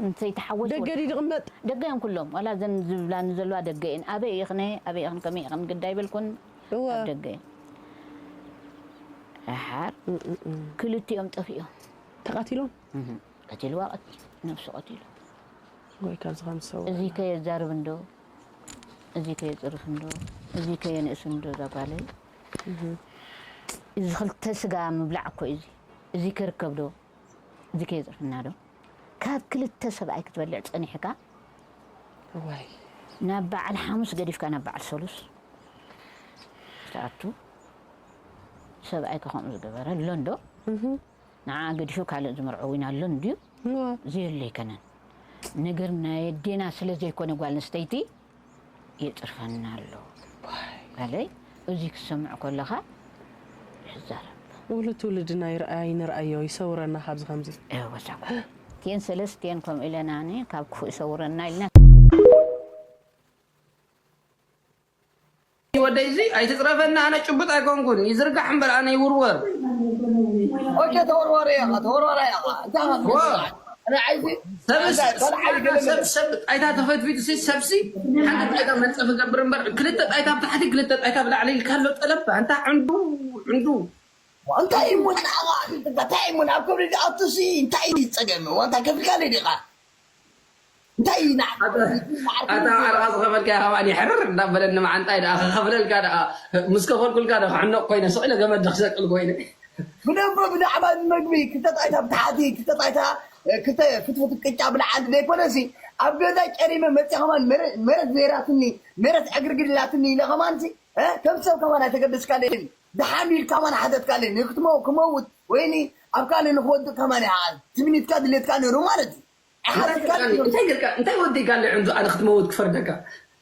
እንተይተሓወስ ደገ ድዩ ዝቕመጥ ደገ እዮም ኩሎም ዋላ ዘን ዝብላኒ ዘለዋ ደገ እየን ኣበይ ኢኽነ ኣበይ ኢኽን ከመይ ኢኽን ግዳ ይበልኩን እወ ኣብ ደገ እየን ደሓር ክልቲኦም ጠፊኦም ተቓቲሎም ቀቲልዋ ቀቲሉ ነብሱ ቀቲሉ ወይ ካብዚ ከም ዝሰውር እዚ ከየዛርብ እንዶ እዚ ከየፅርፍ እንዶ እዚ ከየንእስ እንዶ እዛ ጓለይ እዚ ክልተ ስጋ ምብላዕ እኮ እዩ እዚ እዚ ከርከብ ዶ እዚ ከየፅርፍና ዶ ካብ ክልተ ሰብኣይ ክትበልዕ ፀኒሕካ እዋይ ናብ በዓል ሓሙስ ገዲፍካ ናብ በዓል ሰሉስ ትኣቱ ሰብኣይካ ከምኡ ዝገበረ ኣሎ እንዶ ንዓ ገዲፉ ካልእ ዝምርዖ ዊን ኣሎ እንድዩ እዋ ዘየሎ ኣይከነን ነገር ናይ ኣዴና ስለ ዘይኮነ ጓል ኣንስተይቲ የፅርፈና ኣሎ በለይ እዚ ክሰምዕ ከለኻ ይዛረብ ውሉድ ትውልድና ይርኣይ ንርኣዮ ይሰውረና ካብዚ ከምዚ እወ ሳጓ እቲኤን ሰለስቲኤን ከምኡ ኢለና ኣነ ካብ ክፉእ ይሰውረና ኢልና እዚ ኣይትጽረፈና፣ ኣነ ጭቡጥ ኣይኮንኩን፣ ይዝርጋሕ እምበር ኣነ ይውርወር። ኦኬ፣ ተወርዋሪ ኢኻ፣ ተወርዋሪ ኢኻ። እንታይ ኢኻ ትብለካ? ንዓይዚ ሰብስ እንታይ ካልዓይ ገለ ሰብ ሰብ ጣይታ ተፈትፊቱ ሲ ሰብሲ ሓንቲ ጣይታ መንጸፍ ገብር እምበር ክልተ ጣይታ ብታሕቲ ክልተ ጣይታ ብላዕሊ ኢልካ ኣሎ ጠለብ ኣንታ ዕንዱ ዕንዱ እንታይ እሞ ንዓኻ እንታይ እሞ ናብ ክብሪ ኣቱሲ እንታይ እዩ ጸገም? ዋንታ ከፊልካ ኣለይ ዲኻ? እንታይ እዩ ንዓ ኣታ ዓርኻ ዝኸፈልካ ከማን ይሕርር እንዳበለኒ መዓንጣይ ደኣ ክኸፍለልካ ደኣ ምስ ከፈልኩልካ ደኣ ክሕነቕ ኮይነ ስቕ ኢለ ገመድ ክሰቅል ኮይነ ብደንብ ብዛዕባ መግቢ ክተጣይታ ብታሕቲ ክተጣይታ ክተ ፍትፍት ቅጫ ብላዓል ዘይኮነሲ ኣብ ገዛ ጨሪመ መፅእ ከማን መረት ዘይራትኒ መረት ዕግርግር ኢላትኒ ኢለ ከማንሲ ከም ሰብ ከማን ኣይተገደስካለይን ደሓን ኢል ከማን ሓተትካለይ ንክትመው ክመውት ወይኒ ኣብ ካልእ ንክወድቅ ከማን ይዓል ትምኒትካ ድሌትካ ነይሩ ማለት እዩ እንታይ ወዲካ ኣሎ ዕንዱ ኣነ ክትመውት ክፈርደካ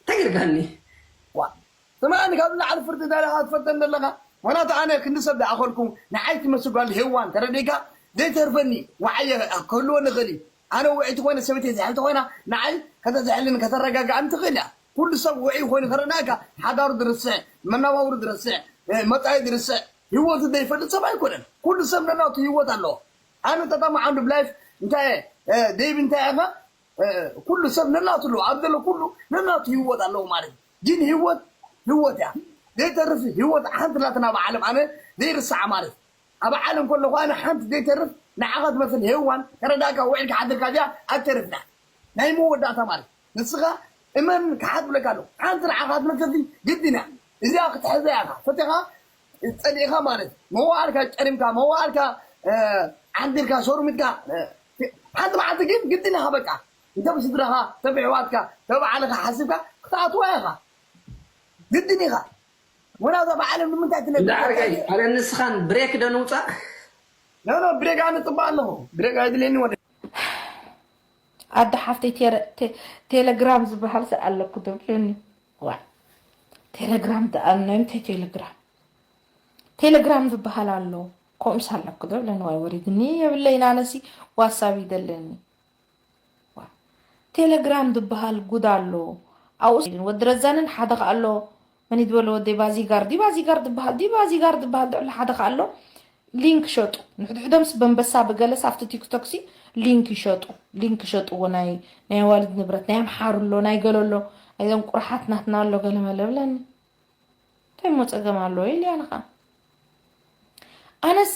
እንታይ ገርካኒ ስማዕኒ ካብ ላዕሊ ፍርዲ ዳሪኻ ትፈርደኒ ኣለኻ ምክንያቱ ኣነ ክንዲ ሰብ ዝኣኸልኩ ንዓይ ትመስል ጓል ሄዋን ተረዲእካ ዘይተርፈኒ ዋዓየ ክህልወኒ ይኽእል እዩ ኣነ ውዕይቲ ኮይነ ሰበይተይ ዝሕል ተኮይና ንዓይ ከተዝሕልን ከተረጋግኣን ትኽእል እያ ኩሉ ሰብ ውዕይ ኮይኑ ተረዳእካ ሓዳሩ ዝርስዕ መነባብሩ ዝርስዕ መፃኢ ዝርስዕ ህይወቱ ዘይፈልጥ ሰብ ኣይኮነን ኩሉ ሰብ ነናቱ ህይወት ኣለዎ ኣነ ተጠማዓንዱ ብላይፍ እንታይ ደይብ እንታይ ኢኻ ኩሉ ሰብ ነናቱ ኣለዎ ኣብ ዘሎ ኩሉ ነናቱ ህይወት ኣለዎ ማለት እዩ ግን ህይወት ህይወት እያ ዘይተርፍ ህይወት ሓንቲ ናትና ኣብ ዓለም ኣነ ዘይርስዓ ማለት ኣብ ዓለም ከለኹ ኣነ ሓንቲ ዘይተርፍ ንዓኻ ትመስል ሄዋን ተረዳእካ ውዒልካ ሓድርካ እዚኣ ኣይተርፍና ናይ መወዳእታ ማለት ንስኻ እመን ክሓት ብለካ ኣለኹ ሓንቲ ንዓኻ ትመስል ግድን እያ እዚኣ ክትሕዘ እያ ፈቲኻ ፀሊእኻ ማለት መዋኣልካ ጨሪምካ መዋኣልካ ዓንዲልካ ሸሩሚትካ ሓንቲ መዓልቲ ግን ግድን ኢኻ በቃ እንተ ብስድራኻ እንተ ብሕዋትካ እንተ ብዓልኻ ሓሲብካ ክትኣትዋ ኢኻ ግድን ኢኻ ወላ እዛ ብዓለም ንምንታይ ትነብር እንዳዓርጋይ ኣነ ንስኻን ብሬክ ዶ ንውፃእ ኖ ኖ ብሬክ ኣነ ፅባእ ኣለኹ ብሬክ ኣይድልየኒ ወደ ኣደ ሓፍተይ ቴረ- ቴ- ቴሌግራም ዝበሃል ሰ ኣለኩ ዶ ብለኒ ዋ ቴሌግራም ደኣ ናይ ምንታይ ቴሌግራም ቴሌግራም ዝበሃል ኣሎ ከምኡስ ኣለኩ ዶ ብለኒ ዋይ ወሪድኒ የብለይን ኣነሲ ዋትሳብ ይደለኒ ቴሌግራም ዝበሃል ጉድ ኣሎ ኣብኡ ወዲ ረዛንን ሓደ ከኣ ኣሎ መን ይድበሎ ወደይ ባዚጋር ዲ ባዚጋር ዝበሃል ዲ ባዚጋር ዝበሃል ድዕሎ ሓደ ከኣ ኣሎ ሊንክ ሸጡ ንሕድሕዶምስ በንበሳ ብገለስ ኣብቲ ቲክቶክሲ ሊንክ ይሸጡ ሊንክ ይሸጥዎ ናይ ናይ ኣዋልድ ንብረት ናይ ኣምሓሩ ኣሎ ናይ ገሎ ኣሎ ናይዞም ቁርሓት ናትና ኣሎ ገለመለ ብለኒ እንታይ እሞ ፀገም ኣለዎ ኢልያ ንኻ ኣነስ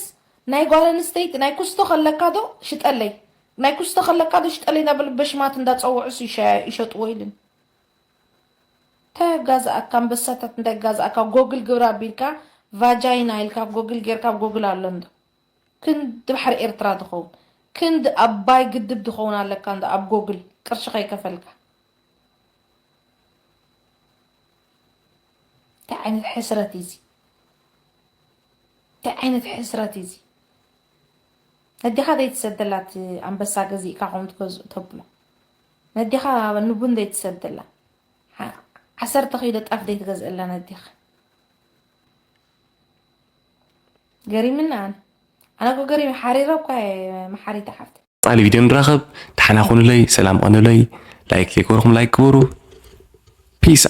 ናይ ጓል ኣንስተይቲ ናይ ኩስቶ ከለካ ዶ ሽጠለይ ናይ ኩስቶ ከለካ ዶ ሽጠለይ እንዳበሉ በሽማት እንዳፀውዑስ ይሸጥዎ ኢልን እንታይ ኣጋዝኣካ ኣንበሳታት እንታይ ኣጋዝኣካ ጎግል ግብሪ ኣቢልካ ቫጃይና ኢልካ ጎግል ጌርካ ኣብ ጎግል ኣሎ እንዶ ክንዲ ባሕሪ ኤርትራ ዝኸውን ክንዲ ኣባይ ግድብ ዝኸውን ኣለካ እንዶ ኣብ ጎግል ቅርሺ ከይከፈልካ እንታይ ዓይነት ሕስረት እዩ እዚ እንታይ ዓይነት ሕስረት እዩ እዚ ነዲኻ ዘይትሰደላ እቲ ኣንበሳ ገዚእካ ከምኡ ትገዝኡ ተብሎ ነዲኻ ንቡን ዘይትሰደላ ዓሰርተ ኪሎ ጣፍ ዘይትገዝእላ ነዲኻ ገሪምና ኣነ ኣነ እኮ ገሪም ሓሪረ እኳ መሓሪት ሓፍተ ቀፃሊ ቪድዮ ንራኸብ ደሓና ኩኑለይ ሰላም ቀኑለይ ላይክ ዘይገበርኩም ላይክ ግበሩ ፒስ